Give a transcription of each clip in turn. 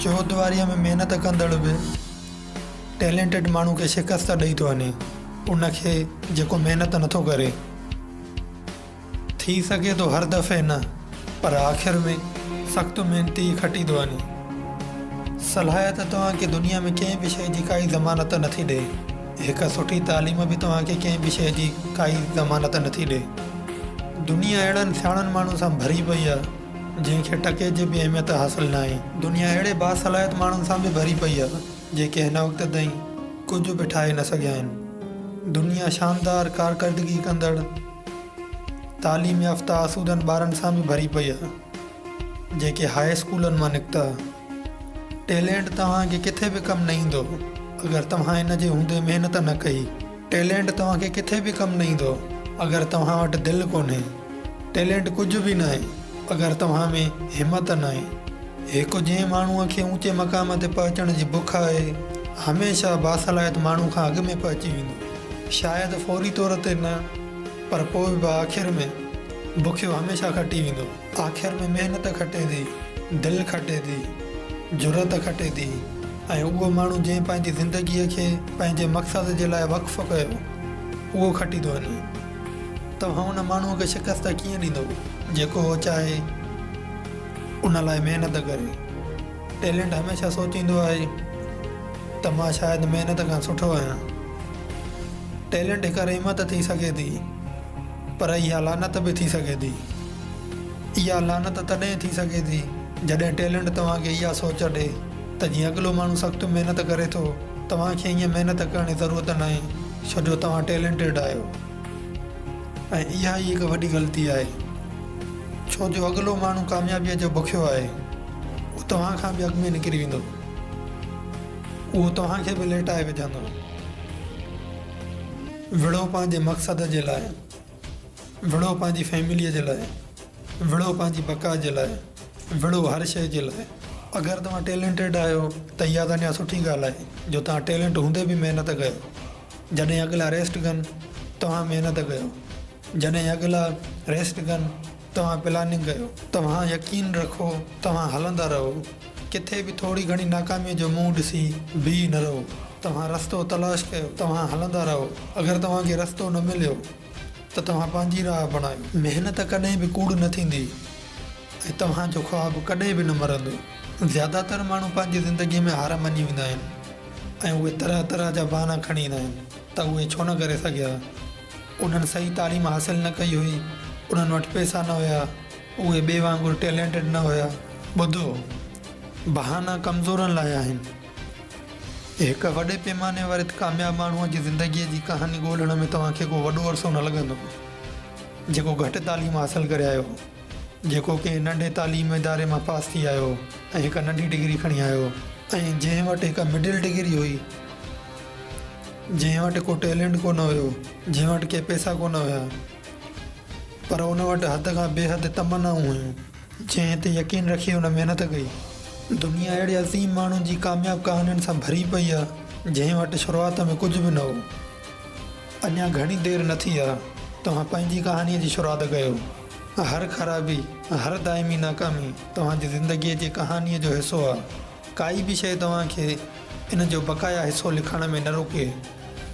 چوديواريء ۾ محنت ڪندڙ به ٽيلينٽيڊ ماڻهو کي شڪست ڏئي ٿو وڃي، ان کي جيڪو محنت نٿو ڪري. ٿي سگهي ٿو هر دفعي نه، پر آخر ۾ سخت محنتي ئي کٽي ٿو وڃي. صلاحيت توهان کي دنيا ۾ ڪنهن به شيء جي ڪائي ضمانت نٿي ڏئي. هڪ سٺي تعليم به توهان کي ڪنهن به شيء جي ڪائي ضمانت نٿي ڏئي. دنيا اهڙن سياڻن ماڻهن سان ڀري پئي آهي، جنهن کي ٽڪي جي به اهميت حاصل ناهي. دنيا اهڙي باصلاحيت ماڻهن سان به ڀري پئي آهي، جيڪي هن وقت تائين ڪجهه به ٺاهي نه سگهيا آهن. دنيا شاندار ڪارڪردگي ڪندڙ تعليم يافته آسودن ٻارن سان به ڀري پئي آهي، جيڪي هاء اسڪولن مان نڪتا. ٽيلينٽ توهان کي ڪٿي به ڪم نه ايندو، اگر توهان ان جي هوندي محنت نه ڪئي. ٽيلينٽ توهان کي ڪٿي به ڪم نه ايندو اگر توهان وٽ دل ڪونهي. ٽيلينٽ ڪجهه به ناهي اگر توهان ۾ همت ناهي. هڪ جنهن ماڻهوء کي اوچي مقام تي پهچڻ جي بک آهي، هميشه باصلاحيت ماڻهو کان اڳ ۾ پهچي ويندو. شايد فوري طور تي نه پر پوء به آخر ۾ بکيو هميشه کٽي ويندو. آخر ۾ محنت کٽي ٿي، دل کٽي ٿي، جرئت کٽي ٿي ۽ اهو ماڻهو جنهن پنهنجي زندگيء کي پنهنجي مقصد جي لاء وقف ڪيو، اهو کٽي ٿو وڃي. توهان ان ماڻهوء کي شڪست ڪيئن ڏيندؤ، جيڪو هو چاهي ان لاء محنت ڪري. ٽيلنٽ هميشه سوچيندو آهي ته مان شايد محنت کان سٺو آهيان. ٽيلنٽ هڪ رحمت ٿي سگهي ٿي، پر اها لعنت به ٿي سگهي ٿي. اها لعنت تڏهن ٿي سگهي ٿي، جڏهن ٽيلنٽ توهان کي اها سوچ ڏي ته جيئن اڳلو ماڻهو سخت محنت ڪري ٿو، توهان کي ائين محنت ڪرڻ جي ضرورت ناهي، ڇو جو توهان ٽيلنٽيڊ آهيو. ۽ اها ئي هڪ وڏي غلطي آهي. ڇو جو اڳلو ماڻهو ڪاميابيء جو بکيو آهي، اهو توهان کان به اڳ ۾ نڪري ويندو. اهو توهان کي به ليٽائي وجهندو. وڙهو پنهنجي مقصد جي لاء، وڙهو پنهنجي فيمليء جي لاء، وڙهو پنهنجي بقا جي لاء، وڙهو هر شيء جي لاء. اگر توهان ٽيلنٽيڊ آهيو ته اها ته اڃا سٺي ڳالهه آهي جو توهان ٽيلنٽ هوندي به محنت ڪيو. جڏهن اڳلا ريسٽ ڪن توهان محنت ڪيو. جڏهن اڳلا ريسٽ ڪن توهان پلاننگ ڪيو. توهان يقين رکو توهان هلندا رهو. ڪٿي به ٿوري گهڻي ناڪاميء جو منهن ڏسي بيهي نه رهو. توهان رستو تلاش ڪيو. توهان هلندا رهو. اگر توهان کي رستو نه مليو ته توهان پنهنجي راهه بڻايو. محنت ڪڏهن به ڪوڙ نه ٿيندي ۽ توهان جو خواب ڪڏهن به نه مرندو. زياده تر ماڻهو پنهنجي زندگيء ۾ هار مڃي ويندا آهن ۽ اهي طرح طرح جا بهانا کڻي ايندا آهن ته اهي ڇو نه ڪري سگهيا. انهن صحيح تعليم حاصل نه ڪئي هئي، انهن وٽ پئسا نه هيا، اهي ٻئي وانگر ٽيلينٽيڊ نه هيا. ٻڌو، بهانا ڪمزورن لاء آهن. هڪ وڏي پيماني واري ڪامياب ماڻهوء جي زندگيء جي ڪهاڻي ڳولڻ ۾ توهان کي ڪو وڏو عرصو نه لڳندو، جيڪو گهٽ تعليم حاصل ڪري آيو هو، جيڪو ڪنهن ننڍي تعليمي اداري مان پاس ٿي آيو هو ۽ هڪ ننڍي ڊگري کڻي آيو هو ۽ جنهن وٽ هڪ مڊل ڊگري هئي. جنهن وٽ ڪو ٽيلنٽ ڪونه هيو، جنهن وٽ ڪي پئسا ڪونه هيا، پر ان وٽ حد کان بي حد تمنائون هيون، جنهن تي يقين رکي هن محنت ڪئي. دنيا اهڙي عظيم ماڻهن جي ڪامياب ڪهاڻين سان ڀري پئي آ، جنهن وٽ شروعات ۾ ڪجهه به نه هو. اڃا گهڻي دير نه ٿي آ، توهان پنهنجي ڪهاڻيء جي شروعات ڪيو. هر خرابي، هر دائمي ناڪامي توهان جي زندگيء جي ڪهاڻيء جو حصو آ. ڪائي به شيء توهان کي ان جو بقايا حصو لکڻ ۾ نه روڪي.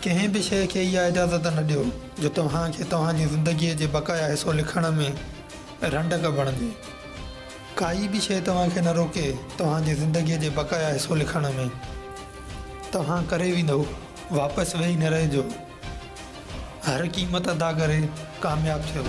ڪنهن به شيء کي اها اجازت نه ڏيو جو توهان کي توهان جي زندگيء جي بقايا حصو لکڻ ۾ رنڊڪ بڻجي. ڪائي به شيء توهان کي نه روڪي توهان جي زندگيء جي بقايا حصو لکڻ ۾. توهان ڪري ويندؤ، واپس ويهي نه رهجو. هر قيمت ادا ڪري ڪامياب ٿيو.